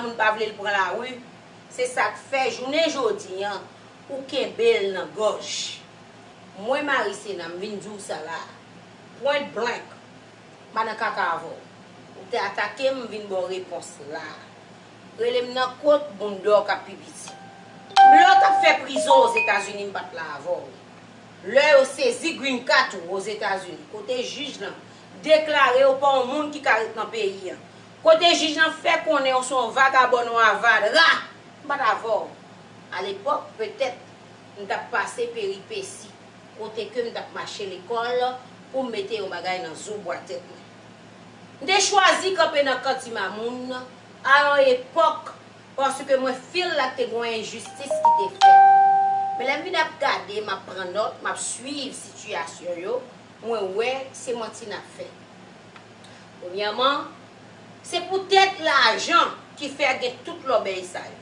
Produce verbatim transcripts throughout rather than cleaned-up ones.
Moun pa vle l pran lari. Se sa k fè jounen jodi an, ou kenbe l nan gòj. Mwen, Marisena, m vin di w sa la, point blank, m pa nan kaka avè w. Ou te atake m, m vin ba w repons la. Rele m nan kot, bounda w k ap pi piti. M lè w t ap fè prizon Ozetazini, m pa t la avè w. Lè yo sezi green card ou Ozetazini, kote jij lan deklare w pa yon moun ki ka ret nan peyi an, kote jij lan fè konnen w se yon vagabòn, yon avara, m pa t avè w. Alepòk, petèt, m t ap pase peripesi, kote ke m t ap mache lekòl pou m mete yon bagay nan zo bwa tèt mwen. M te chwazi kanpe nan kan ti mamoun a yon epòk, paske mwen feel like te gen yon enjistis ki te fèt. Men lè m vin ap gade, m ap pran nòt, m ap swiv sitiyasyon yo, mwen wè se manti n ap fè. Premyèman, se poutèt lajan ki fè gen tout lòbèy sa yo.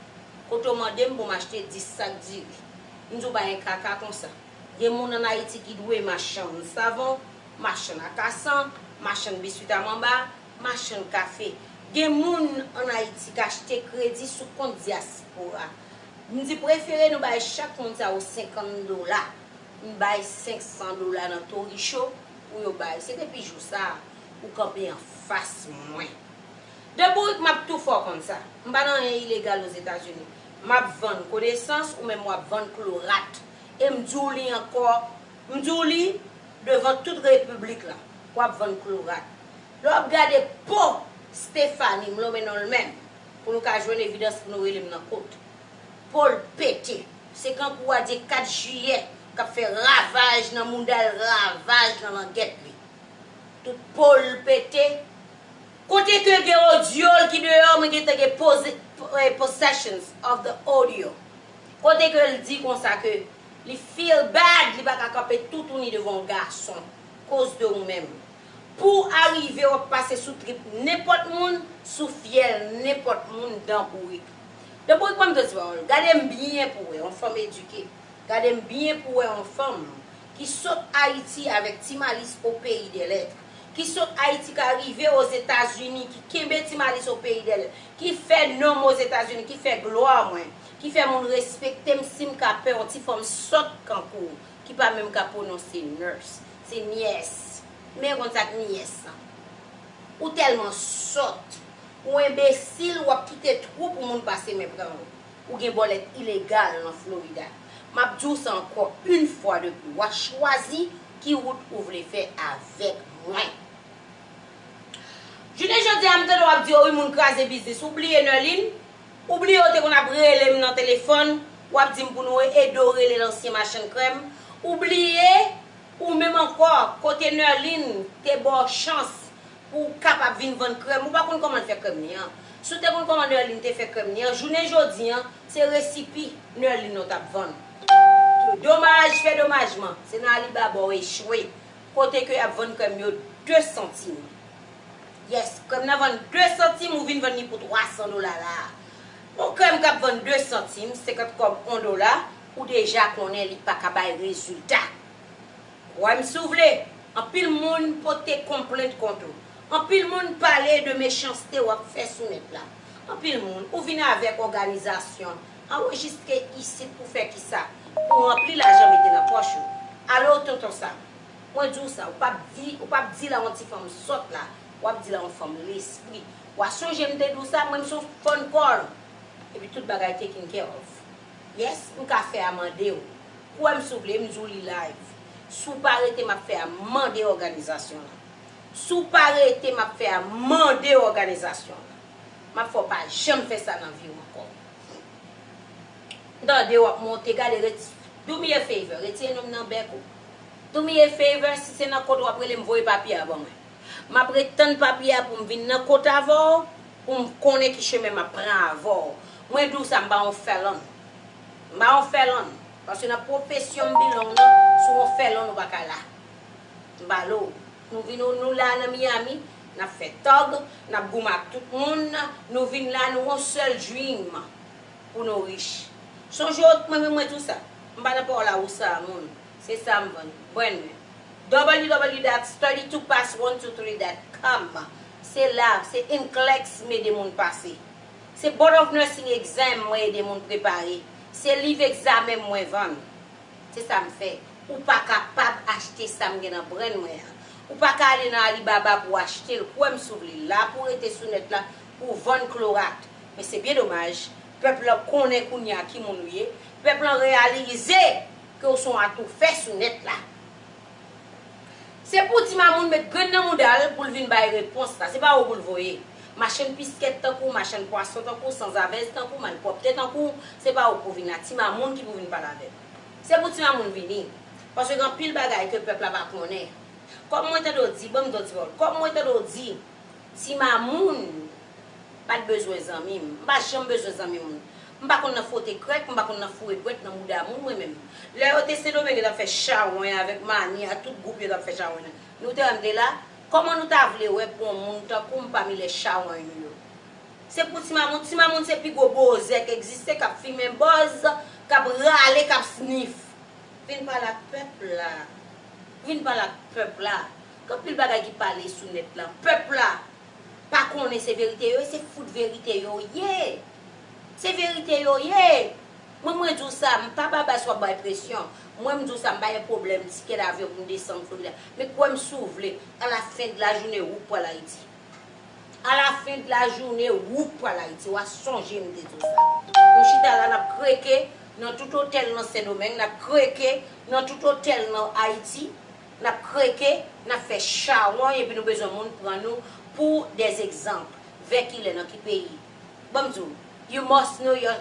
Kote w mande m pou m achte dis sak diri. M di w pa gen kaka konsa. Gen moun ann Ayiti ki dwe machann savon, machann akasan, machann biswit a manba, machann kafe. Gen moun ann Ayiti k achte kredi sou kont dyaspora. M di prefere nou bay chak moun sa yo senkant dola. M bay senk san dola nan Tori Show pou yo bay. Se depi jou sa a, ou kanpe anfas mwen. De bourik m ap tou fè w konn sa. M pa nan anyen ilegal Ozetazini. M ap vann konesans, ou menm w ap vann klorat. E m di w li ankò, m di w li devan tout repiblik la. W ap vann klorat. Lè w ap gade po Stephanie, m lonmen non l menm, pou nou ka jwenn evidans pou nou rele m nan kot. Po l pete. Se kankou w a di kat jiyè k ap fè ravaj nan mouda l, ravaj nan langèt li. Tout po l pete. Kote ke gen odyo l ki deyò, mwen gentan gen poze, eh, possessions of the audio. Kote ke l di konsa ke li feel bad, li pa ka kanpe toutouni devan yon gason, koz de ou menm. Pou w arive w ap pase sou trip nenpòt moun, sou fyèl nenpòt moun, dan bourik. Dan bourik, ban m di w ti pawòl. Gade m byen pou w wè, yon fanm edike. Gade m byen pou w wè yon fanm ki sot Ayiti avèk Ti Malis au pays des lettres, ki sot Ayiti ka rive Ozetazini, ki kenbe Ti Malis au pays des lettres, ki fè non m Ozetazini, ki fè glwa mwen, ki fè moun respekte m, si m ka pè yon ti fanm sòt kankou w, ki pa menm ka pwononse nurse. Se nyès. Men konn sa k nyès lan. Ou tèlman sòt, ou enbesil, w ap kite twou pou moun pase men pran w. Ou gen bòlèt ilegal nan Florida. M ap di w sa ankò, une fois de plus, w a chwazi ki wout ou vle fè avèk mwen. Jounen jodi a, m tande w ap di, o wi, moun kraze biznis. Ou bliye Nerline? Ou bliye w te konn ap rele m nan telefòn, w ap di m pou nou ede w rele lansyen machann krèm? Ou bliye, ou menm ankò, kote Nerline te ba w chans pou w kapab vin vann krèm? Ou pa konn kòman l fè krèm li an. Si w te konn kòman Nerline te fè krèm li an, jounen jodi an, se resipi Nerline w t ap vann. Domaj fè domajman, se nan Alibaba w echwe. Kote ke y ap vann krèm yo de santim. Yes, krèm nan vann de santim, ou vin vann li pou twa san dola la a. Yon krèm k ap vann de santim, senkant kòb, yon dola, ou deja konnen li pa ka bay rezilta. Kwè m si w vle, anpil moun pote konplent kont ou. Anpil moun pale de mechanste w ap fè sou nèt la. Anpil moun, ou vin avèk òganizasyon, anrejistre isit pou fè kisa? Pou ranpli lajan mete nan pòch ou. Alo, tonton Sam, mwen di w sa, ou p ap di, ou p ap di la yon ti fanm sòt la, w ap di la yon fanm lespri. W a sonje m te di w sa, mwen m se yon fan kòl. Epi tout bagay taken care of. Yes, m ka fè a mande w. Kwè m si w vle, m di w li live. Si w pa rete, m ap fè a mande òganizasyon lan. Si w pa rete, m ap fè a mande òganizasyon lan. M ap fè w pa janm fè sa nan vi w ankò. M tande w ap monte, gade, ret-, do me a favor, retire non m nan bèk ou. Do me a favor, si se nan kot w ap rele m, voye papye a ban mwen. M ap ret tann papye a pou m vin nan kot avè w, pou m konnen ki chemen m ap pran avè w. Mwen di w sa, m pa yon felon. M pa yon felon. Paske nan pwofesyon m belong nan, si w yon felon, ou pa ka la. M pale w. Nou vin, nou la nan Miami, n ap fè tòg, n ap goumen ak tout moun, nou vin la, nou yon sèl dream pou nou rich. Sonje w, mwen menm mwen di w sa. M pa nan pawòl a ou sa, moun. Se sa m vann. Brand mwen. W W W dot study to pass one two three dot com. Se la, se Inclex m ede moun pase. Se Board of Nursing exam mwen ede moun prepare. Se liv egzamen mwen vann. Se sa m fè. Ou pa kapab achte sa m gen nan brenn mwen an. Ou pa ka ale nan Alibaba pou w achte l. Kwè m si w vle. La pou w rete sou nèt la pou w vann Clorox. Men se byen domaj. Pèp lan konnen kounye a ki moun ou ye. Pèp lan reyalize ke w se yon atoufè sou nèt la. Se pou ti mamoun met grenn nan mouda l pou l vin bay repons la. Se pa ou pou l voye. Machann piskèt tankou w, machann pwason tankou w, sanzavèz tankou w, malpwòpte tankou w, se pa ou pou vin la. Ti mamoun ki pou vin pale avè m. Se pou ti mamoun vini. Paske gen anpil bagay ke pèp la pa konnen. Kòm mwen tande w di, ban m di w ti pawòl. Kòm mwen tande w di, ti mamoun pa t bezwen zanmi m. M pa janm bezwen zanmi moun. M pa konn nan fwote krèk, m pa konn nan foure pwent nan mouda moun, mwen menm. Lè yo te Sendomeng, yo t ap fè chawony avèk Mani a, tout gwoup yo t ap fè chawony nan. Nou te wè m te la? Kòman nou ta vle wè pou yon moun tankou m pami lè chawony nou yo? Se pou ti mamoun. Ti mamoun se pi gwo bozè k egziste, k ap fimen bòz, k ap rale, k ap snif. Vin pale ak pèp la. Vin pale ak pèp la. Gen anpil bagay ki pale sou nèt la. Pèp la pa konnen se verite yo ye, se fout verite yo ye. Se verite yo ye. Mwen, mwen di w sa, m pa babas w ap bay presyon. Mwen, m di w sa, m pa gen pwoblèm tikè davyon pou m desann Florida. Men kwè m si w vle, a la fen de la jounen, ou k pral Ayiti. A la fen de la jounen, ou k pral Ayiti, w a sonje m te di w sa. Nou chita la, n ap kreke nan tout otèl nan Sendomeng, n ap kreke nan tout otèl nan Ayiti, n ap kreke, n ap fè chawony, epi nou bezwen moun pran nou pou dèzegzanp. Vè kilè, nan ki peyi? Ban m di w, you must know your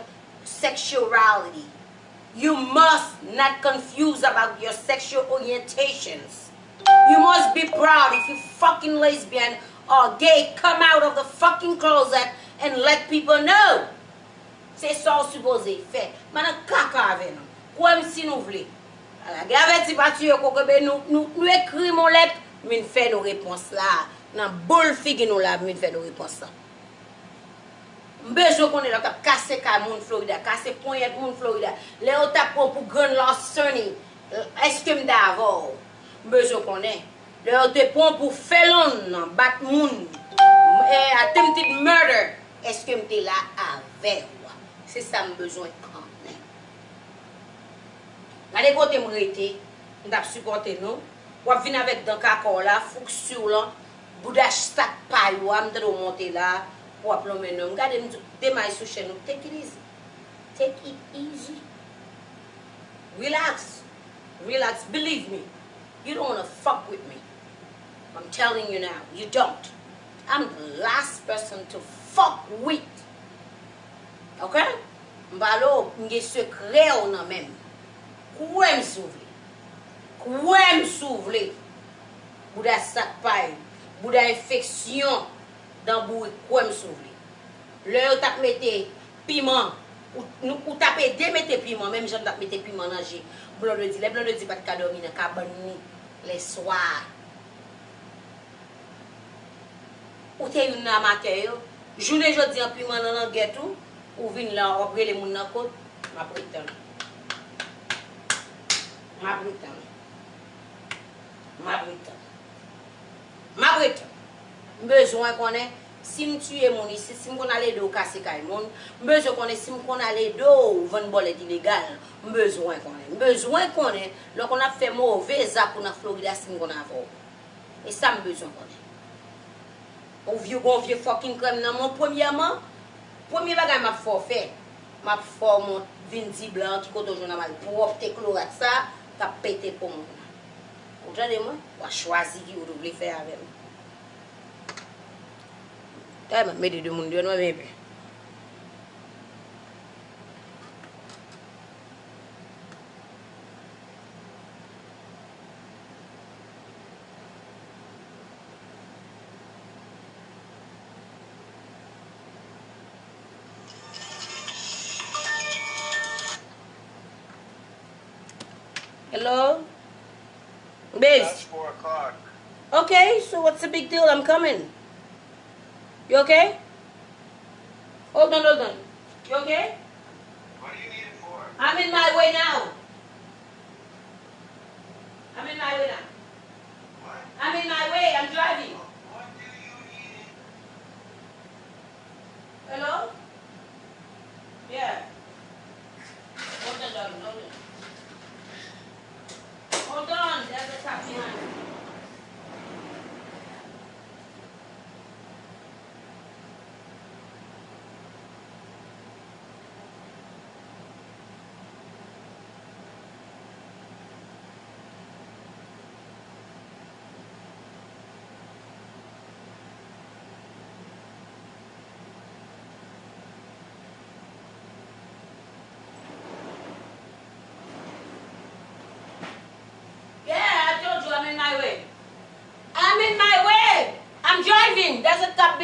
sexuality. You must not confuse about your sexual orientations. You must be proud if you fucking lesbian or gay, come out of the fucking closet and let people know. Se sa w sipoze fè. Madan kaka avè nou. Kwè m si nou vle. Ala gen avèti pa tiye kokobe nou, nou, nou ekri m yon lèt, m vin fè nou repons la. Nan boul figi nou la, m vin fè nou repons la. M bezwen konnen lè w t ap kase kay moun Florida, kase ponyèt moun Florida. Lè yo t ap pran w pou grand larceny, èske m te avè w? M bezwen konnen. Lè yo te pran w pou felon, bat moun, eh, attempted murder, èske m te la avè w? Se sa m bezwen konnen. Gade kote m rete, m t ap sipòte nou. W ap vin avèk dan kaka w la, fouk si w lan, bouda sak pay ou a, m tande w monte la, pou w ap lonmen non m. Gade m di w, demay sou chèn ou, take it easy. Take it easy. Relax. Relax. Believe me. You don't wanna fuck with me. I'm telling you now, you don't. I'm the last person to fuck with. Ok? M pale w, m gen sekrè w nan men m. Kwè m si w vle. Kwè m si w vle. Bouda sak pay. Bouda enfeksyon. Dan bourik, kwè m si w vle. Lè yo t ap mete piman, ou, nou, ou t ap ede mete piman, menm jan m t ap mete piman nan je Blondedy. Lè Blondedy pa t ka dòmi nan kabann li lèswa. Ou te youn nan amatè yo. Jounen jodi an, piman nan langèt ou, ou vin la, w ap rele moun nan kot? M ap ret tann ou. M ap ret tann ou. M ap ret tann ou. M ap ret tann ou. M bezwen konnen si m tiye moun isit, si m konn al ede w kase kay moun, m bezwen konnen si m konn al ede w vann bòlèt ilegal, m bezwen konnen. M bezwen konnen lè w konn ap fè move zak ou nan Florida, si m konn avè w. E sa m bezwen konnen. Ou vye, gon vye fucking krèm nan men w, premyèman, premye bagay m ap fè w fè, m ap fè w mont vin di blan ki kote w jwenn a malpwòpte klorat sa k ap pete poumon w la. Ou tande mwen? W a chwazi ki wout ou vle fè avè m. Tèlman m ede de moun deyò, nou menm epi. Hello? Babes. That's four o'clock. Okay, so what's the big deal? I'm coming. You okay? Hold on, hold on. You okay? What do you need it for? I'm in my way now. I'm in my way now. What? I'm in my way. I'm driving. What do you need it? Hello?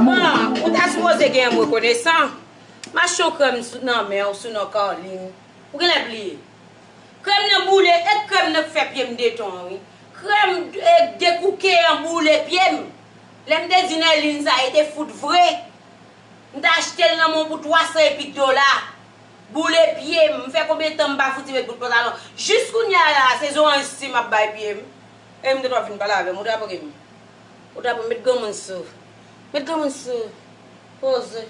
Bon, ou ta sipoze gen yon rekonesan. M achte yon krèm sou, nan men w, sou non Carline. Ou genlè bliye. Krèm nan boule, e krèm nan k fè pye m deton an, wi. Krèm, e, dekouke an boule pye m. Lè m te di Nerline sa, e te fout vre. M t achte l nan men w pou twa san epi k dola. Boule pye m. M fè konbyen tan m pa fouti met bout pantalon. Jis kounye a la, se zoranj si m ap bay pye m. E m te dwa vin pale avè m. Ou ta pran m. Ou ta pran met granmoun sou. Met granmoun sou. Poze.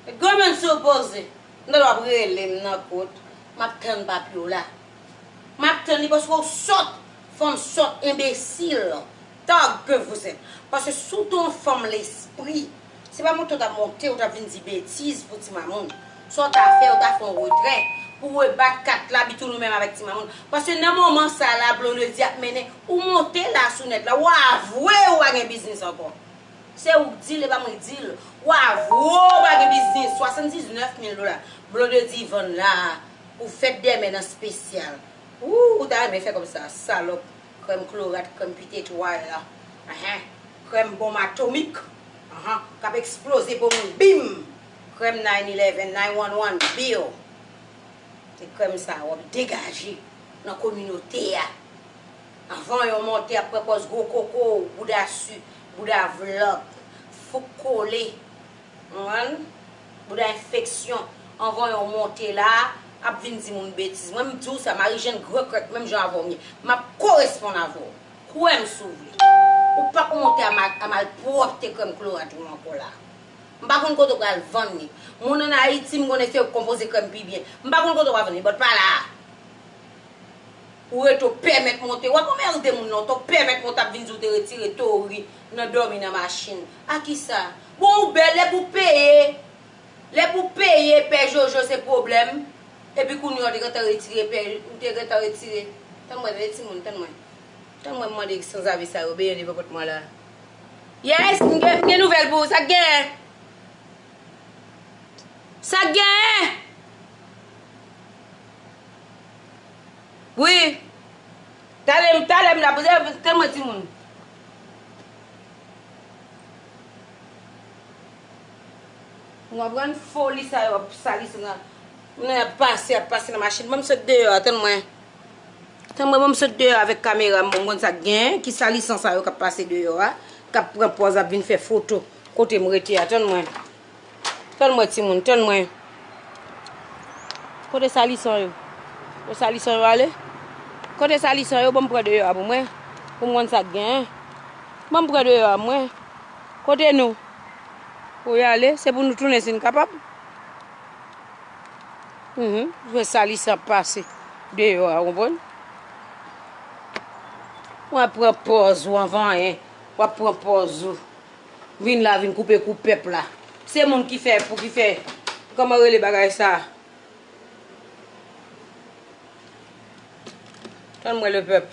Met granmoun sou poze. M ta dwa rele m nan kot. M ap tann papye w la. M ap tann li paske w sòt, fanm sòt, enbesil, tòg ke vous êtes. Paske si w te yon fanm lespri, se pa monte w t ap monte, w t ap vin di betiz pou ti mamoun. Sa w ta fè, w ta fè yon retrè pou w rebat kat la, bitoun ou menm avèk ti mamoun. Paske nan moman sa la, Blondedy ap mennen, ou monte la sou nèt la, w avwe ou pa gen biznis ankò. Se ou k di l, e pa mwen k di l. W avwe ou pa gen biznis, swasanndiznèf mil dola. Blondedy vann la, pou fèt dèmen nan espesyal. Ou, ou ta renmen fè kòb sa, salòp. Krèm klorat, krèm pit etwal la. Enhen. Krèm bonm atomik. Enhen. K ap eksploze pou moun. Bim! Krèm nine eleven, nine one one, biw. Se krèm sa a w ap degaje nan kominote a. Anvan yon monte ap pran pòz gwo koko, bouda su, bouda vlòp, fouk kole. Konprann? Bouda enfeksyon. Anvan yon monte la, ap vin di moun betiz. Mwen, m di w sa, Marijèn Gran Krèk, menm jan avè w m ye. M ap koresponn avè w. Kwè m si w vle. Ou p ap monte a mal, a malpwòpte krèm klorat ou ankò la. M pa konn kote w pral vann li. Moun ann Ayiti, m konnen se yo k konpoze krèm pi byen. M pa konn kote w pral vann li, but pa la a. Ou rete w pèmèt monte. W ap anmède moun non, to pèmèt monte ap vin di w te retire Tori nan dòmi nan machin. A kisa? Bon, ou bèl, lè pou peye. Lè pou peye, pè Jojo se pwoblèm. Epi kounye a w te gentan retire pè, ou te gentan retire. Tann mwen, tande timoun, tann mwen. Tann mwen mande sanzave sa yo, benyen devan pòt mwen la. Yes, m gen, m gen nouvèl pou ou, sa k genyen? Sa k genyen? Wi. Talè m, talè m la, tann mwen timoun. Ou konprann foli sa yo ap sali se nan, nan y ap pase, ap pase nan machin. Ban m sot deyò a, tann mwen. Tann mwen, ban m sot deyò avèk kamera m, bon, m konn sa k genyen, ki salisan sa yo k ap pase deyò a, k ap pran pòz, ap vin fè foto kote m rete a, tann mwen. Tann mwen, timoun, tann mwen. Kote salisan yo? Kote salisan yo ale? Kote salisan yo? Ban m pran deyò a pou mwen. Pou m konn sa k genyen. Ban m pran deyò a mwen. Kote nou? Pou y ale, se pou nou tounen si n kapab. Mhm. Wè salisan ap pase deyò a, w konprann? W ap pran pòz ou anvan anyen. W ap pran pòz ou. Vin la, vin koupe kou pèp la. Se moun ki fè, pou ki fè, kòman rele bagay sa? Tann mwen, lepèp.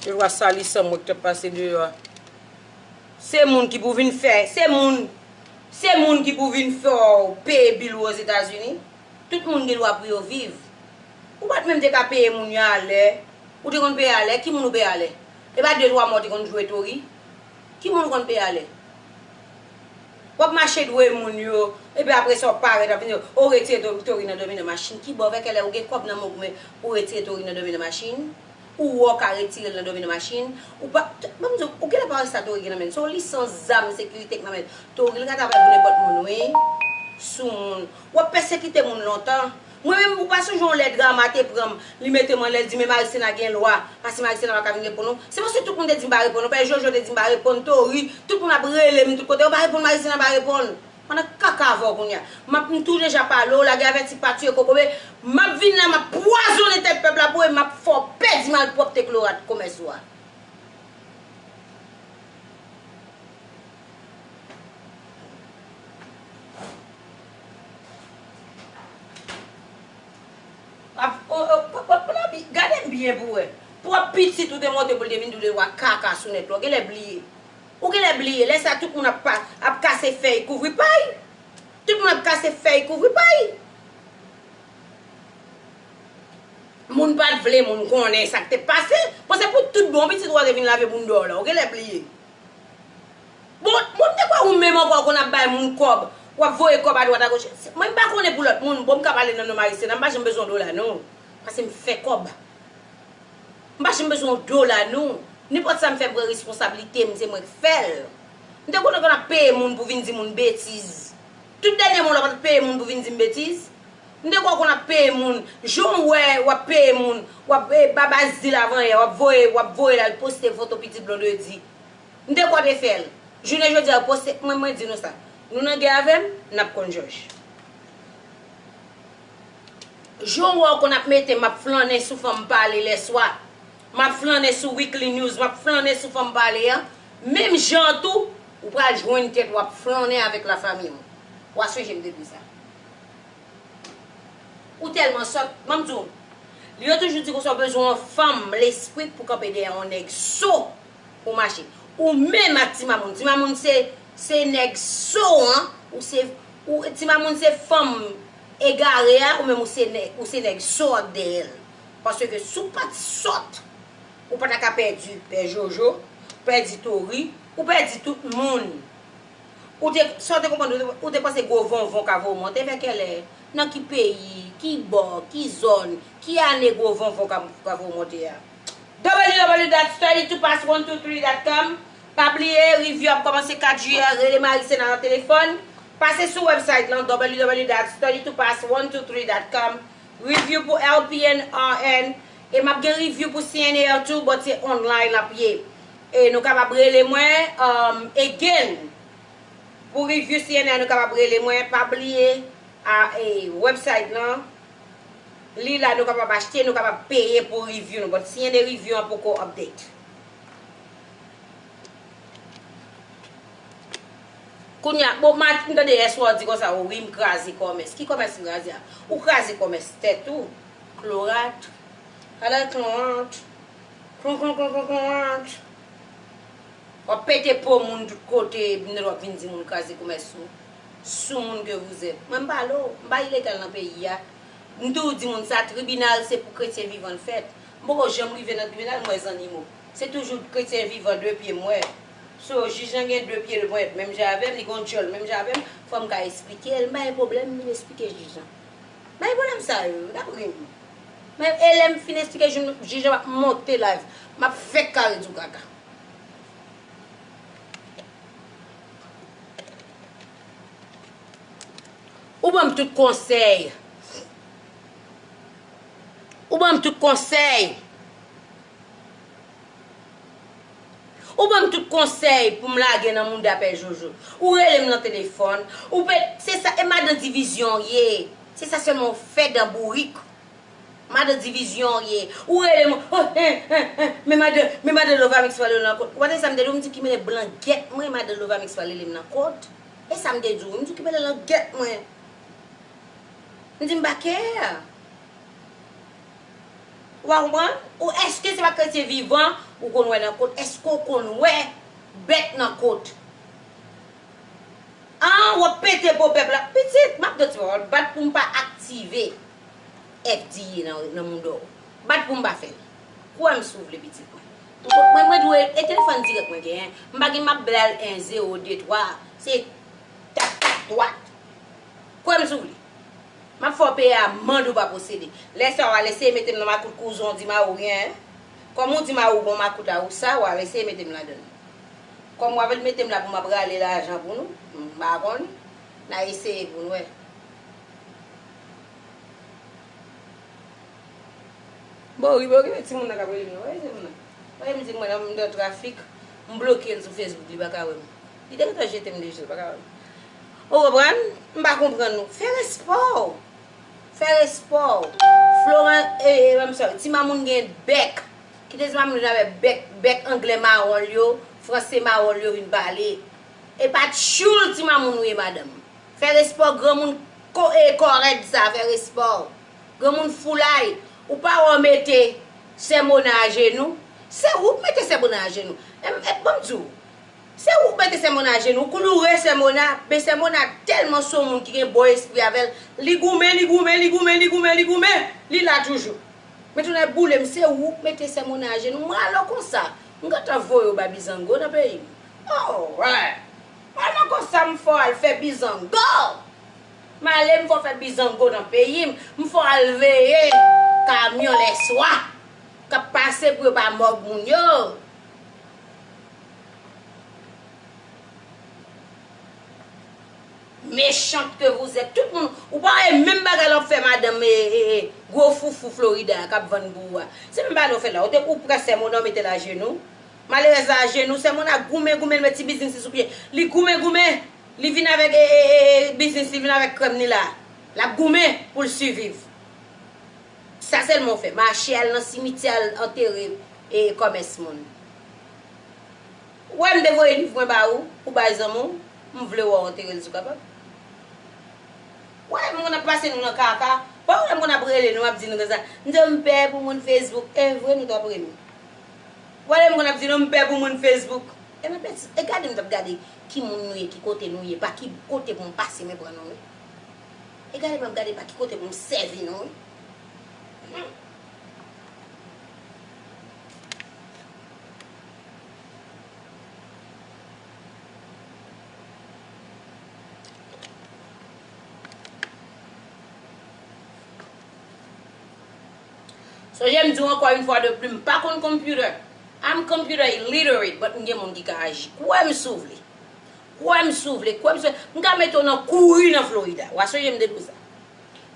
Yo va sali san mwen k t ap pase deyò a. Se moun ki pou vin fè, se moun, se moun ki pou vin fè w peye bil ou Ozetazini. Tout moun gen dwa pou yo viv. Ou pa t menm te ka peye moun yo alè. Ou te konn peye alè? Ki moun ou peye alè? E pa de twa mwa w te konn jwe Tori? Ki moun ou konn peye alè? W ap mache dwe moun yo, epi apre sa w parèt, w ap vin di, o, retire Tori nan dòmi nan machin. Kibò, vè kèlè ou gen kòb nan men w pou, pou retire Tori nan dòmi nan machin? Ou wè w ka retire l nan dòmi nan machin? Ou pa, ban m di w, ou genlè pa wè sa Tori gen nan men l. Se yon lisans zam sekirite k nan men l. Tori, l ka ta pral pou nenpòt moun, wi. Sou moun. W ap pèsekite moun lontan. Mwen menm, ou pa sonje yon lè Drama te pran m, li mete m anlè, l di, men Marisena gen lwa, paske Marisena pa ka vin reponn ou. Se paske tout moun te di m pa reponn ou, pè Jojo te di m pa reponn, Tori, tout moun ap rele m tout kote, yo pa reponn, Marisena pa reponn. Pandan kaka avè w kounye a. M ap, m tou deja pale w, lage avèti pa tiye kokobe, m ap vin la, m ap pwazonnen tèt pèp la pou e m ap fè w pèdi malpwòpte klorat komès ou a. Ap, o, o, p-, p-, p-, gade m byen pou wè. Pwòp pitit ou te monte pou l te vin di w de twa kaka sou nèt la. Ou genlè bliye. Ou genlè bliye. Lè sa tout moun ap pa, ap kase fèy kouvri pay. Tout moun ap kase fèy kouvri pay. Moun pa t vle moun konnen sa k te pase. Bon, se pou tout bon pitit ou a te vin lave bounda w la. Ou genlè bliye. Bon, bon, m te kwè ou menm ankò w konn ap bay moun kòb. W ap voye kòb adwat agoch. Mwen, m pa konnen pou lòt moun. Bon, m ka pale nan non Marisena. M pa janm bezwen dola, non. Paske m fè kòb. M pa janm bezwen yon dola, non. Nenpòt sa m fè, m pran responsablite m, se mwen k fè l. M te konnen konn ap peye moun pou vin di moun betiz. Tout dènye mwa la, w ap peye moun pou vin di m betiz. M te kwè w konn ap peye moun. Jan w wè w ap peye moun, w ap, eh, ba Bazil avan yè, w ap voye, w ap voye l al poste foto pitit Blondedy. M te kwè w te fè l. Jounen jodi a, w poste, mwen, mwen di nou sa. Nou nan gè avè m, n ap konn jòj. Jan w wè w konn ap mete m ap flannen sou fanm pale lèswa. M ap flannen sou Weekly News, m ap flannen sou fanm pale a. Menm jan an tou, ou pral jwenn tèt w ap flannen avèk lafanmi w. W a sonje m te di sa. Ou tèlman sòt, ban m di w, yo toujou di konsa w bezwen yon fanm lespri pou kanpe dèyè yon nèg so pou mache. Ou menm ak Ti Mamoun. Ti Mamoun se, se nèg so an, ou se, ou, Ti Mamoun se fanm egare a, ou menm ou se nèg, ou se nèg so ak dèyè l. Paske si w pa t sòt, ou pa ta ka pèdi Pè Jojo, ou pèdi Tori, ou pèdi tout moun. Ou te, sa w te konprann, ou te, ou te panse gwo vonvon ka voye w monte vè kèlè? Nan ki peyi, ki bò, ki zòn, ki ane gwo vonvon ka, ka voye w monte a? W W W dot study to pass one two three dot com. Pa bliye, review ap kòmanse kat jiyè, rele Marie Sena nan telefòn. Pase sou website lan, W W W dot study to pass one two three dot com. Review pou L P N R N. E m ap gen review pou C N R tou, but se online l ap ye. E nou kapab rele mwen, um, again. Pou review C N R, nou kapab rele mwen. Pa bliye, a, e, website lan. Li la, nou kapab achte, nou kapab peye pou review nou. But C N R review an poko update. Kounye a, bon, m tande yèswa w di konsa, o wi, m kraze kòmès. Ki kòmès m kraze a? Ou kraze kòmès tèt ou. Klorat. Ala klorat. Klon, klon, klon, klon, klorat. W ap pete po moun tout kote, epi w ap vin di moun kraze kòmès ou. Soumoun ke vous êtes. Mwen, m pale w, m pa ilegal nan peyi a. M toujou di moun sa, tribinal se pou kretyen vivan l fèt. M poko janm rive nan tribinal, m wè zannimo. Se toujou kretyen vivan de pye m wè. So, jij lan gen de pye de ponyèt, menm jan avè m, li gen yon djòl, menm jan avè m, fò m ka esplike l. M pa gen pwoblèm, m vin esplike jij lan. M pa gen pwoblèm sa yo, n ap ri m. Men, e lè m fin esplike jij, jij lan, m ap monte live. M ap fè kare di w kaka. Ou ban m tout konsèy. Ou ban m tout konsèy. Ou ban m tout konsèy pou m lage nan mouda Pè Jojo. Ou rele m nan telefòn. Ou pe, se sa, e madan divizyon w ye. Se sa sèlman w fè dan bourik. Madan divizyon w ye. Ou rele m, oh, eh, eh, eh, men madan, men madan Lovamix pral rele nan kont. Ou pa tande sa m te di w, m di ki mele blan gèt mwen, madan Lovamix pral rele m nan kont. E sa m te di w, m di ki mele blan gèt mwen. M di m pa kè. Ou pa konprann? Ou èske se pa kretyen vivan ou konn wè nan kont? Èske w konn wè bèt nan kont? An, w ap pete po pèp la. Pitit, m ap di w ti pawòl, bat pou m pa aktive F D A nan, nan mouda w. Bat pou m pa fè l. Kwè m si w vle, pitit mwen. Mwen, mwen, mwen dwe, e telefòn dirèk mwen genyen. M pa gen m ap bal en zewo de twa. Se tak, tak, dwat. Kwè m si w vle. M ap fè w peye amann ou pa posede. Lè sa a, w al eseye mete m nan makout kouzon w di mari w gen. Kòm ou di mari w gon makout a ou sa, w al eseye mete m ladan l. Kòm w ap mete m la pou m ap rale lajan pou nou, m pa konn. N a eseye pou n wè. Bon, rive, rive, timoun nan k ap rele m nan. Wè, timoun nan. Wè, m di mwen nan, m nan trafik, m bloke l sou Facebook, li pa ka wè m. Li te gentan jete m deja, li pa ka wè m. Ou konprann? M pa konprann nou. Fè respè w. Fè respè w. Florent, e, e, I'm sorry, Ti Mamoun gen bèk. Kite Ti Mamoun vin avèk bèk, bèk anglè mawon l yo, franse mawon l yo vin pale. E pa tchoul Ti Mamoun ou ye, madanm. Fè respè w, granmoun ko-, e, kò rèd sa, fè respè w. Granmoun foulay, ou pa wè w mete Sè Mona ajenou. Se ou k mete Sè Mona ajenou. E, e, ban m di w, se ou k mete Sè Mona ajenou, ou kouloure Sè Mona, men Sè Mona tèlman se yon moun ki gen bon espri avè l, li goumen, li goumen, li goumen, li goumen, li goumen, li la toujou. Men tonnè boule m, se ou k mete Sè Mona ajenou, m rale w konsa. M gentan voye w ba Bizango nan peyi m. Alright. Pandan konsa m fè w al fè Bizango. M ale m fè w fè Bizango nan peyi m. M fè w al veye kamyon lèswa k ap pase pou yo pa mòg moun yo. Méchante que vous êtes. Tout moun, ou pa wè menm bagay la w ap fè madanm, e, e, e, gwo foufou Florida a k ap vann pou ou a. Se menm bagay la w fè la. Ou te, ou pran Sè Mona, ou mete l ajenou. Malerèz la ajenou, Sè Mona goumen, goumen, l met ti biznis li sou pye. Li goumen, goumen. Li vin avèk, e, e, e, e, biznis, li vin avèk krèm li la. L ap goumen pou l siviv. Sa sèlman w fè. Mache al nan simityè al antere, e, kòmès moun. Ou wè m te voye liv mwen ba ou, ou bay zanmi w, m vle wè w antere l si w kapab. Ou wè m konn ap pase nou nan kaka, pa ou wè m konn ap rele nou, ap di nou konsa, m di w m pè pou moun Facebook, e vre nou t ap rele. Ou wè m konn ap di nou m pè pou moun Facebook, e men pèt, e gade m t ap gade ki moun nou ye, ki kote nou ye, pa ki kote pou m pase men pran nou wi. E gade m ap gade pa ki kote pou m sèvi nou wi. Hmm. Sonje m di w ankò yon fwa de plis, m pa konn computer. I'm computer illiterate, but m gen moun ki ka aji. Kwè m si w vle. Kwè m si w vle. Kwè m si w vle. M ka mete w nan kouri nan Florida. W a sonje m te di w sa.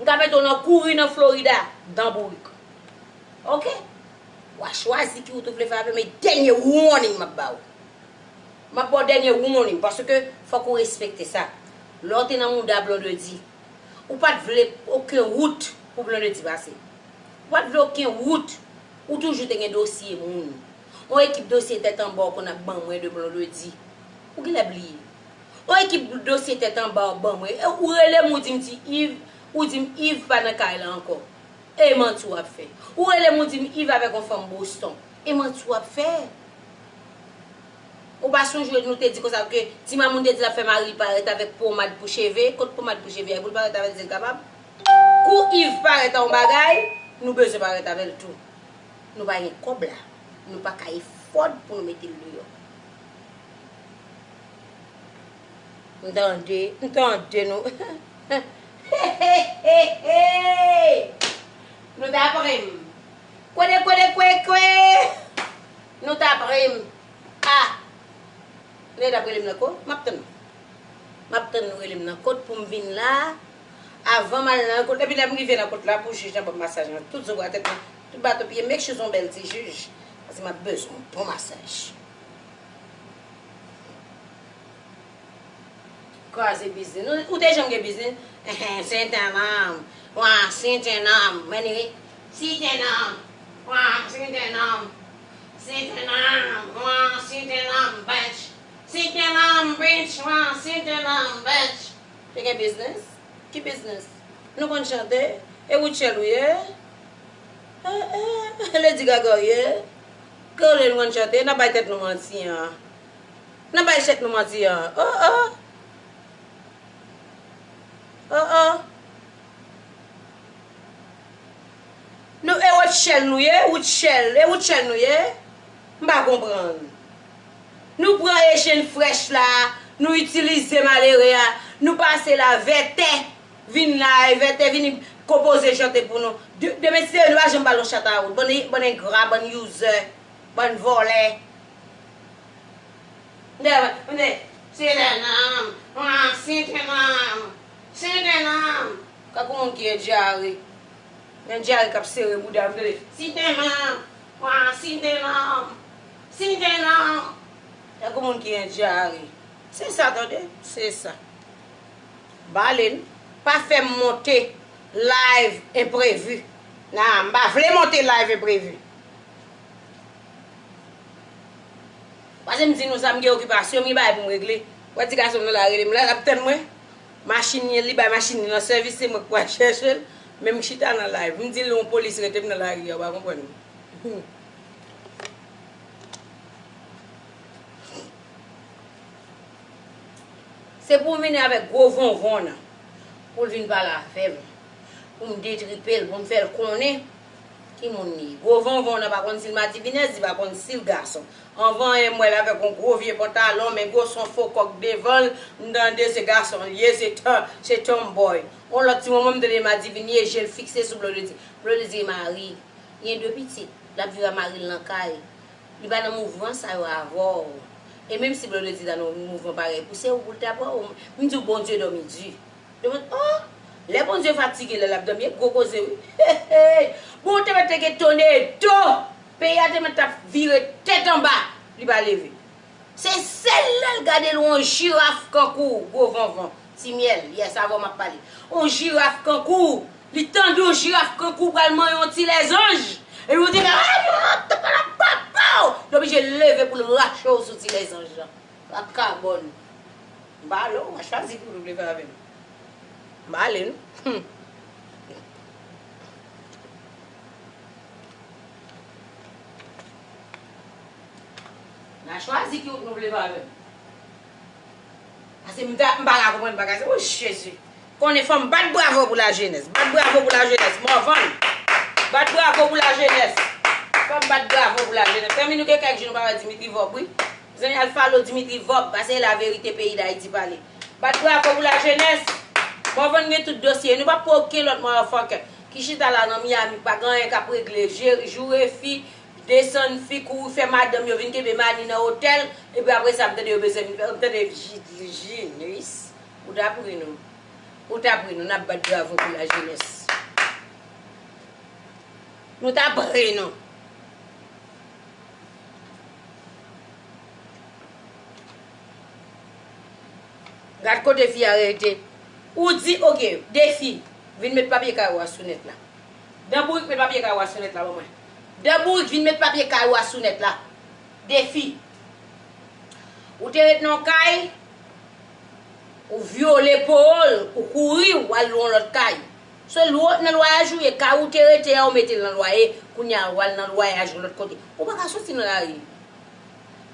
M ka mete w nan kouri nan Florida, dan bourik. Oke? W a chwazi ki wout ou vle fè avè m, e dènye warning m ap ba w. M ap ba w dènye warning, paske fòk ou respekte sa. Lè w te nan mouda Blondedy, ou pa t vle okenn wout pou Blondedy pase. Ou pa t vle okenn wout. Ou toujou te gen dosye moun. On ekip dosye tèt anba w konn ap ban mwen de Blondedy. Ou genlè bliye. On ekip dosye tèt anba w ban mwen. E ou rele m, ou di m ti Yves, ou di m Yves pa nan kay la ankò. E manti w ap fè. Ou rele m, ou di m Yves avèk on fanm Boston. E manti w ap fè. Ou pa sonje nou te di konsa ke ti mamoun te di l ap fè mari l parèt avèk pomad pou cheve? Kot pomad pou cheve a pou l parèt avè l, si l kapab? Kou Yves parèt a yon bagay, nou bezwen parèt avè l tou. Nou pa gen kòb la. Nou pa ka efòd pou nou mete l deyò. M tande, m tande nou. Nou ta pran m. Kwede, kwede, kwe, kwe. Nou ta pran m. Ah. Nou t ap rele m nan kot? M ap tann. M ap tann nou rele m nan kot pou m vin la. Avan m al nan kot, epi lè m rive nan kot la pou jij nan ban m masaj nan tout zo bra tèt mwen, tout bato pye m, make sure se yon bèl ti jij. Paske m ap bezwen yon bon masaj. Kraze biznis. Nou, ou te janm gen biznis? Sit down. Wa, sit down. Meni. Sit down. Wa, sit down. Sit down. Wa, sit down, bitch. Sit down, bitch. Wa, sit down, bitch. Te gen biznis? Ki biznis? Nou konn chante? E Rutshelle ou ye? Eh, eh, Lady Gaga ou ye? Ke w le nou konn chante? N ap bay tèt nou manti an. N ap bay tèt nou manti an. Oh, oh. Oh, oh. Nou e Rutshelle nou ye? Rutshelle, e Rutshelle nou ye? M pa konprann. Nou pran Eugène Fresh la, nou itilize malere a, nou pase la vètè, vin la, e vètè vini konpoze chante pou nou. De, demen si nou pa janm ba l yon chat a wout. Bann, bann engra, bann user, bann vòlè. Nè, nè, se lè nanm, wa, site nanm, site nanm. Tankou moun ki gen dyare. Gen dyare k ap sere bouda m, tande. Site nanm, wa, site nanm, site nanm. Tankou moun ki gen dyare. Se sa, tande, se sa. Balen, pa fè m monte live enprevi. Nan, m pa vle monte live enprevi. Paske m di nou sa, m gen okipasyon, m gen bagay pou m regle. Wè ti gason m nan la rele m la, l ap tann mwen. Machin li, li bay machin li nan sèvis, se mwen k pral chèche l. Men m chita nan live. M di l yon polis rete m nan lari a, ou pa konprann. Se pou w vini avèk gwo vonvon nan, pou l vin pale avè m, pou m detripe l, pou m fè l konnen ki moun li ye. Gwo vonvon nan pa konn si l madivinèz, li pa konn si l gason. Anvan yè m wè l avèk yon gwo vye pantalon, men gwo son fo kòk devan l, m tande se gason l ye, se tan, se tomboy. Yon lòt ti moman m tande madivin ye, je l fikse sou Blondedy. Blondedy gen mari, gen de pitit, l ap viv a mari l nan kay. Li pa nan mouvman sa yo avè w. E menm si Blondedy ta nan mouvman parèy pou se ou pou l ta pran ou. M di w Bondye dòmi di. Yo mèt, oh! Lè Bondye fatige, lè l ap dòmi, e gwo koze wi. Hey, hey! Bon, te mèt te gen tonedo! Peyi a te mèt t ap vire tèt anba, li pa leve. Se sèl lè l gade l wè yon jiraf kankou w, gwo vanvan. Ti myèl, yes, avè w m ap pale. Yon jiraf kankou w, li tande yon jiraf kankou w pral manyen yon ti lèzanj. Epi w te ka, ah, non, non, te pale papaw! Li oblije leve pou l rache w sou ti lèzanj lan. Vakabòn. M pa ale w, w a chwazi ki wout ou vle fè avè m. M pa ale non. Hmm. N a chwazi ki wout nou vle fè avè m. Paske m ta, m pa ka konprann bagay sa. Oh, Jezi. Konnen fò m bat bravo pou lajenès. Bat bravo pou lajenès. Morvan. Bat bravo pou lajenès. Fò m bat bravo pou lajenès. Zanmi, nou gen kèk jou nou pa wè Dimitri Vorbe, wi. Zanmi, al follow Dimitri Vorbe, paske se laverite peyi Dayiti pale. Bat bravo pou lajenès. Morvan gen tout dosye. Nou p ap pran okenn lòt motherfucker. ki chita la nan Miami, pa gen anyen k ap regle, je- joure fi, desann fi, kouri fè madanm yo vin kenbe Mani nan otèl, epi apre sa, m tande yo bezwen vin fè, m tande Ji- Jinis, ou t ap ri nou, ou t ap ri nou, n ap bat bravo pou lajenès. Nou t ap ri nou. Gad kote fi a rete. Ou di, oke, Defi, vin met papye kay ou a sou nèt la. Dan Bourik, met papye kay ou a sou nèt la, ban mwen. Dan Bourik, vin met papye kay ou a sou nèt la. Defi. Ou te ret nan kay, ou vyole pawòl, ou kouri, ou al yon lòt kay. Se lwo-, nan lwayaj ou ye, kay ou te rete a, ou mete l nan lwaye, kounye a, ou al nan lwayaj yon lòt kote. Ou pa ka soti nan lari.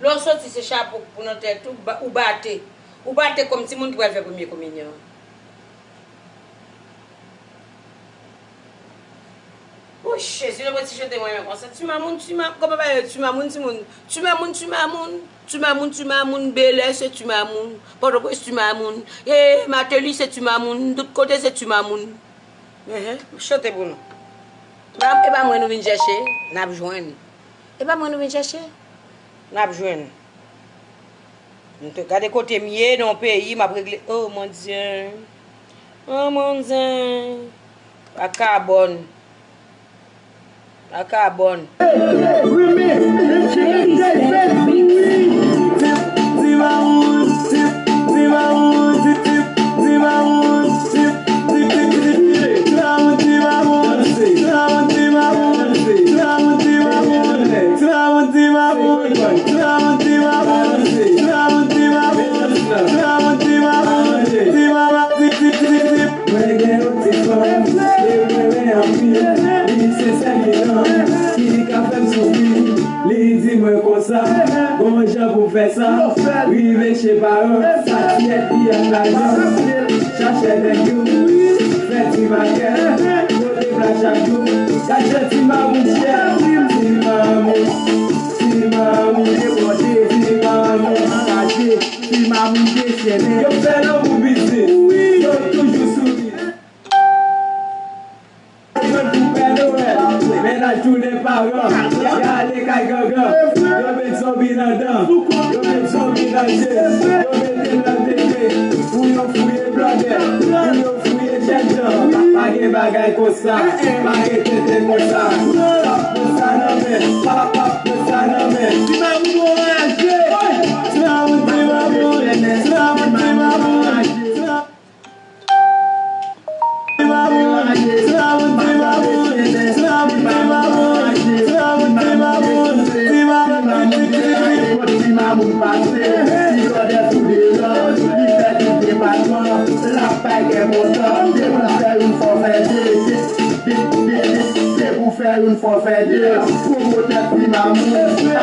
Lè w soti, se chapo k pou nan tèt ou, ba- ou bate. Ou bate kòm timoun ki pral fè premye kominyon. O Jezi, lè mwen ti chante mwen renmen konsa. Ti mamoun, ti ma- kòman pa yo, ti mamoun, ti moun. Ti mamoun, ti mamoun. Ti mamoun, ti mamoun, Bèlè se ti mamoun. Pòtoprens ti mamoun. E Mateli se ti mamoun. Tout kote se ti mamoun. Enhen, m chante pou nou. E pa mwen nou vin chèche, n ap jwenn. E pa mwen nou vin chèche, n ap jwenn. M te gade kote m ye nan yon peyi, m ap regle. Oh, mon Dieu. Oh, mon Dieu. Vakabòn. Vakabòn. Remix, Enchimik David. Mwen gen yon ti fanm, li renmen anpil, li se sèl li nan, ki ka fè m soufri. Li di mwen konsa, gon jan pou m fè sa, rive che paran, sa ti èt li ak lajan. Chache nèg yo, fè ti makèt, pote pla chak jou. Gad jan ti mamoun chè, ti mamoun, ti mamoun depòte, ti mamoun anraje, ti mamoun desyène. Yo fè lanmou biznis, yo toujou souri. Jwenn pou Pè Nowèl, mennaj tounen paran, y ale kay gangan, yo met zonbi nan dan, yo met zonbi nan je, yo mete l nan tete, pou yo fouye blòdè, pou yo fouye jènjan, pa gen bagay konsa, pa gen tenten konsa, pap pran sa nan men, pap, pap pran sa nan men. Ti mamoun anraje, ti mamoun, ti mamoun, ti mamoun, ti mamoun anraje. Ti mamoun pase, ti blòdè sou de lòt, li fè tout depatman, l ap bay kè kontan, depi l fè youn fò fè de, de, de, de, depi l fè youn fò fè de, pwomotè ti mamoun,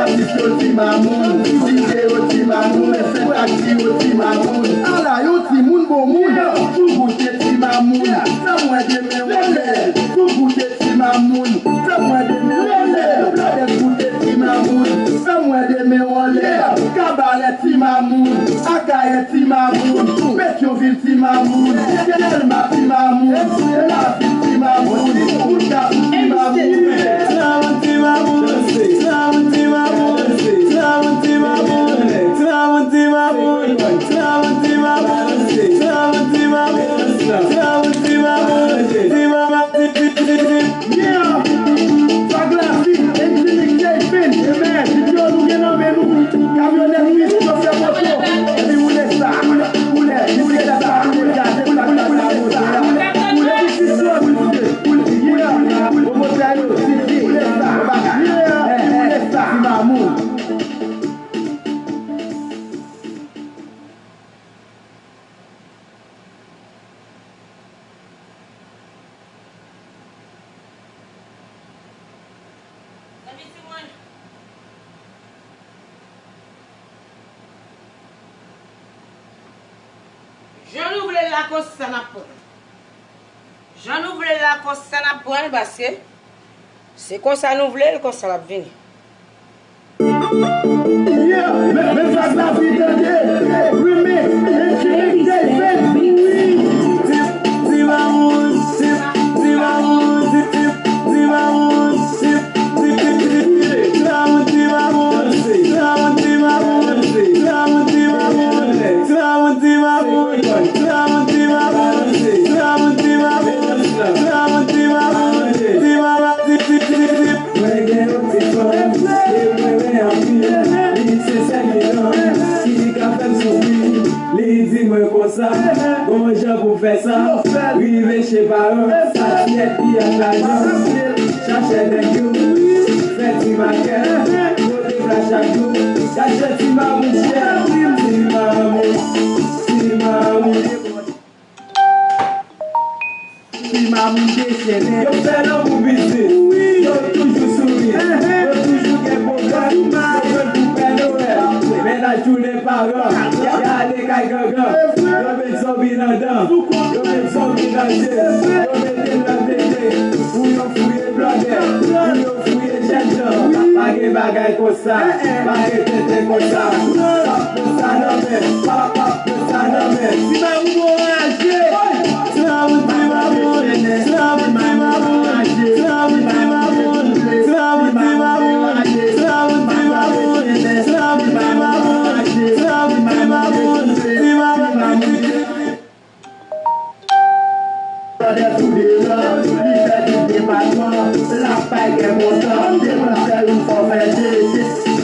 atis yo ti mamoun, DJ yo ti mamoun, fè taksi yo ti mamoun, ala yo timoun bon moun, tou goute ti mamoun, fè mwen de men w anlè, tou goute ti mamoun, fè mwen de men w anlè, blòdè goute ti mamoun, fè mwen de men w anlè, kabarè ti mamoun, akayè ti mamoun, Petyonvil ti mamoun, Dèlma ti mamoun, Lavil ti mamoun, Boulgakou ti mamoun. Ti mamoun, ti mamoun, ti mamoun, ti mamoun, ti mamoun, ti mamoun, ti mamoun, ti mamoun, ti mamoun, ti mamoun, ti mamoun, ti mamoun, ti mamoun, ti mamoun, ti mamoun, ti mamoun. Yeah! Fag la vit, Enchimik J P, amen. Video nou gen nan men nou. Kamyonèt wi, chofè moto. Epi woule sa, woule, woule, woule sa, woule gaz, woule, woule, woule sa, woule, woule, woule, woule, woule, yeah, woule, woule sa, yeah, woule sa, ti mamoun. Zanmi timoun. Jan nou vle l la, konsa n ap pran l. Jan nou vle l la, konsa n ap pran l, paske se konsa nou vle l, konsa l ap vini. Yeah, men, men sa k la vi tande. Remix, Enchimik J P. Ti, ti mamoun, ti, ti mamoun. Sa, gon jan pou fè sa, rive che paran, sa ti èt li ak lajan. Chache nèg yo, fè ti makèt, pote pla chak jou. Gad jan ti mamoun chè, ti mamoun, ti mamoun. Ti mamoun dechennen. Yo fè lanmou biznis. Wi. Yo toujou souri. Yo toujou gen pwogram. Yo jwenn pou Pè Nwèl. Mennaj tounen paran. Y ale kay gangan. Yo met zonbi nan dan. Yo met zonbi nan je. Yo mete l nan tete. Pou yo fouye blòdè. Pou yo fouye jènjan. Pa gen bagay konsa. Pa gen tenten konsa. P ap pran sa nan men. P ap, p ap pran sa nan men. Ti mamoun anraje. Ti mamoun, ti mamoun, ti mamoun, ti mamoun, ti mamoun, ti mamoun, ti mamoun, ti mamoun, ti mamoun, ti mamoun, ti mamoun, ti mamoun, ti mamoun, ti mamoun. Tande tou devan, li fè tout depatman, l ap bay kè kontan, depi l fè youn fò fè de, de,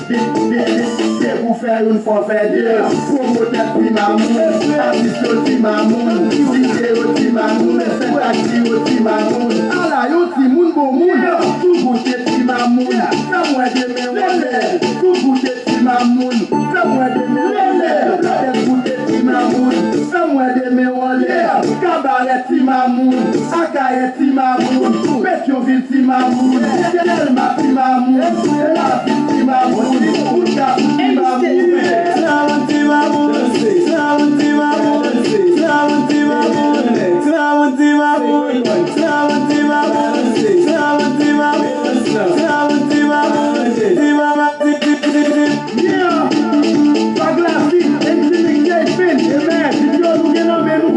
de, de, de, de, pou fè youn fò fè de. Pwomotè ti mamoun, atis yo ti mamoun, DJ yo ti mamoun, fè taksi yo ti mamoun. Ala yon timoun bon moun, tou goute ti mamoun, fè m wè demen w anlè, tou goute ti mamoun, fè m wè demen w anlè, fè m goute ti mamoun, fè m wè demen w anlè, kabarè ti mamoun, Akayè ti mamoun, Petyonvil ti mamoun, Dèlma ti mamoun, Lavil ti mamoun, Boulgakou ti mamoun. Ti mamoun, ti mamoun, ti mamoun, ti mamoun, ti mamoun, ti mamoun, ti mamoun, ti mamoun, ti mamoun, ti mamoun, ti mamoun, ti mamoun, ti mamoun, ti mamoun, ti mamoun, ti mamoun, ti mamoun, ti mamoun. Yeah! Vag Lavi, M C Mix J P, amen. Videyo nou gen nan men nou.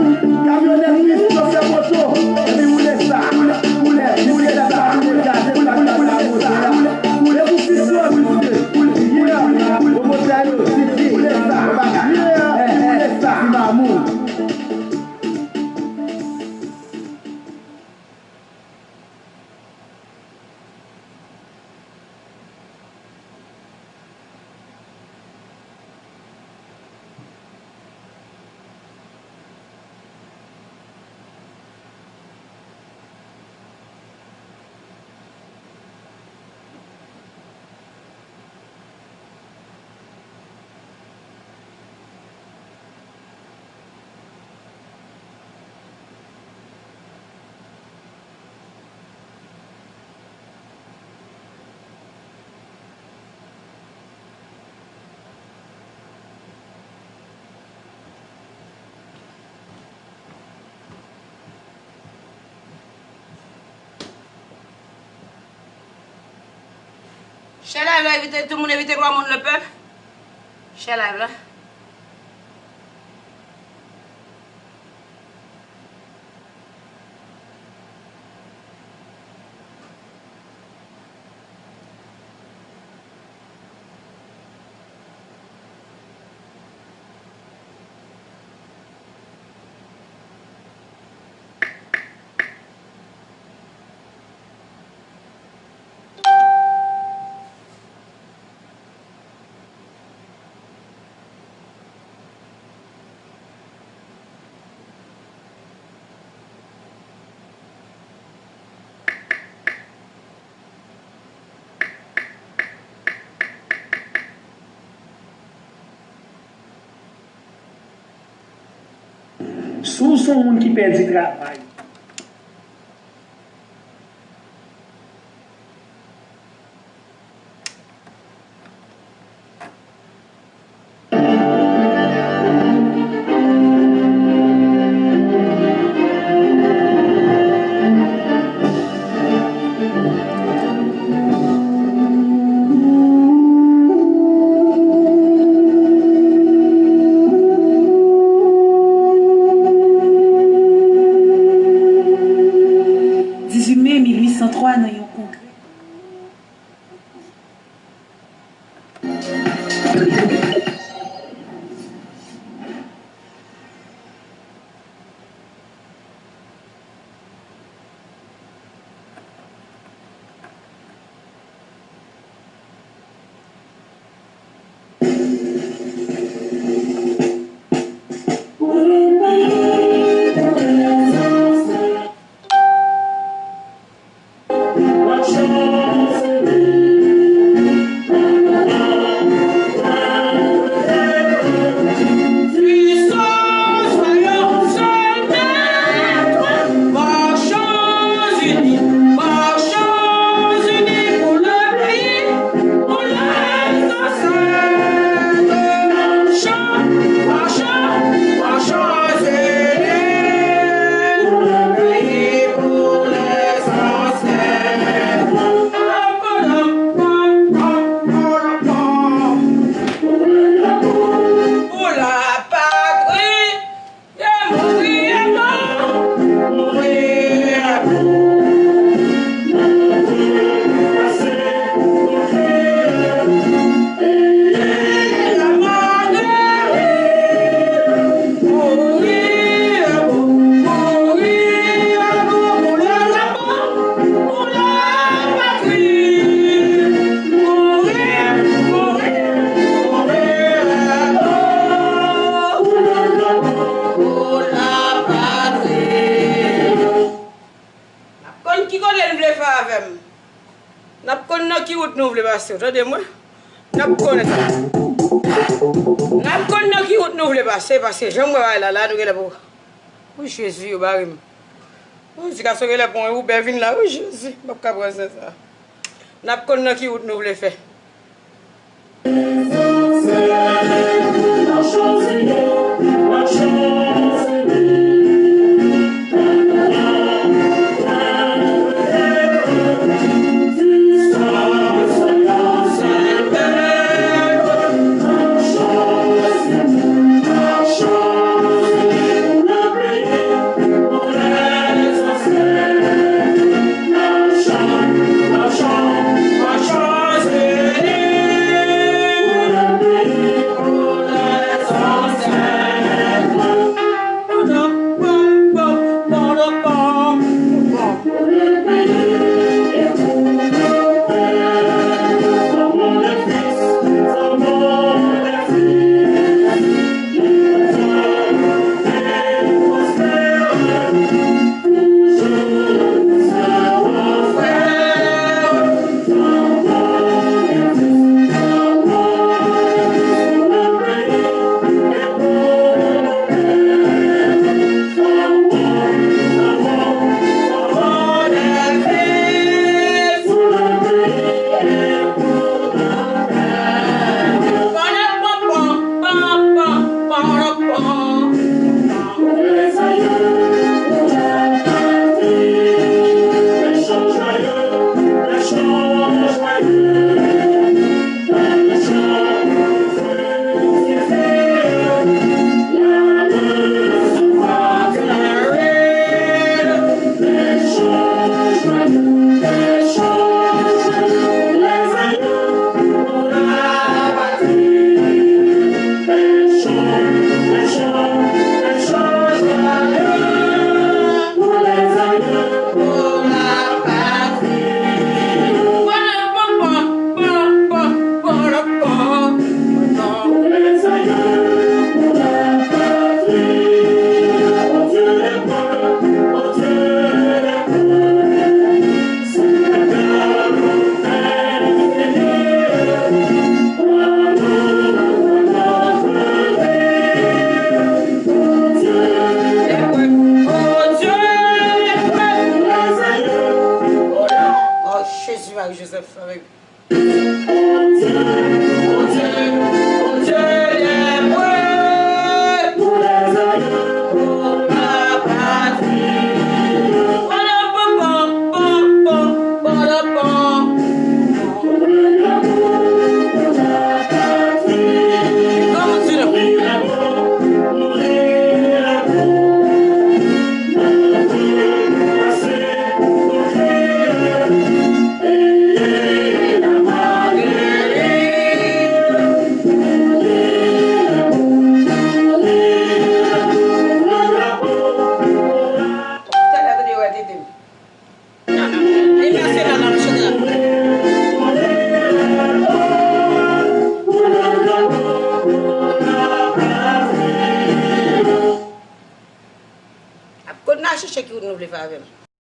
Kamyonèt, wi, chofè moto. Epi woule sa, woule, woule, woule sa, woule sa, woule, woule, woule sa, woule, woule pou fis yo, mesye. Yeah! Pwomotè yo, Titi, woule sa, yeah! Woule sa, ti mamoun. Share live la, envite tout moun, envite twa moun, le peuple. Share live la. Si w se yon moun ki pèdi travay, Pase, w tande mwen? N ap konnen. N ap konn nan ki wout nou vle pase, paske jan m wè bagay la, la nou genlè pou. Wi, Jezi, yo bare m. Wi, ti gason genlè pran yon Uber vin la, wi, Jezi, m p ap ka pran zen sa. N ap konn nan ki wout nou vle fè. Oh, Jezi, Mari Jozèf, avèk Ap konn nan chèche ki wout nou vle fè avè m.